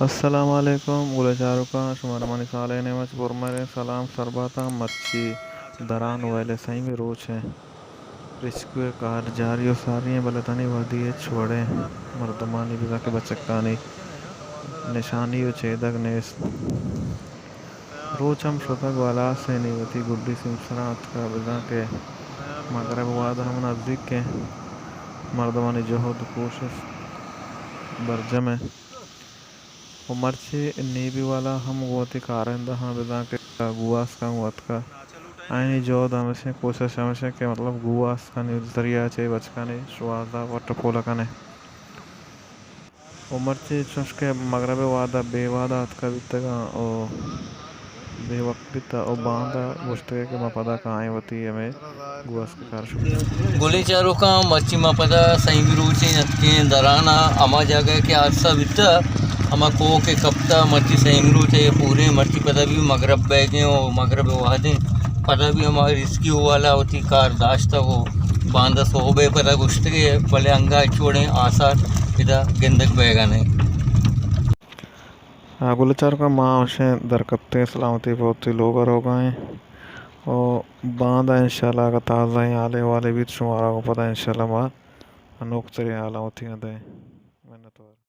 السلام علیکم گل چاروکاں، شمارا منی سالین ء مچ پرمہریں سلام سرباتاں۔ مرچی دران ویل ء سئیمی روچ ء ریسکیو ء کار جاری و ساری ایں، بلے تنی وہدی ہچ وڑیں مردمانی بزاں کہ بچکانی نشانی و چیدگ نیست۔ روچ ہم شتگ و ہلاس ایں، نی وتی گڈی سیمسراں اتکگ، بزاں کہ مگرب وہد ہم نزیک ایں، مردمانی جہد و کوشست برجم ایں۔ و مرچی نیوی والا ہم گوں وتی کارندہاں بزاں کہ گواسکاں گوں اتکگ۔ آیانی جہد ہمیش ایں، کوشش ہمیش ایں کہ مطلب گواسکانی ذریعہ چہ بچکانی شوہازا وٹ پولہ کنیں۔ و مرچی چوش کہ مگرب ء وہدا بے وہدا اتکگ بیتگاں و بے وقت بیتگ و باندا گوشتگ کہ ما پدا کائیں وتی ہمے گواسک کار شروع۔ گلیں چاروکاں، مرچی ما پدا سئیمی روچے اتکیں درانا، ہما جاگہ کہ حادثہ بیتگ، ہما کوہ کہ کپتگ، مرچی سئیمی روچے پوریں، مرچی پدا بھی مگرب بیگیں و مگرب وہدیں، پدا بھی ہما ریسکیو والا وتی کار داشتگ و باندا سہب ء پدا گوشتگ، بلے انگا ہچ وڑیں آثار ادا گندگ بیگا نہ۔ آ، گل چاروکاں، ما ہمشیں درکپتیں سلامتی پہ وتی لوگ ء روگا ایں و باندا انشاءاللہ اگاں تازہ ایں حالے والے بیت شمارا گوں پدا انشاءاللہ ما انوکتریں حالاں وتی دیں۔ منتوار۔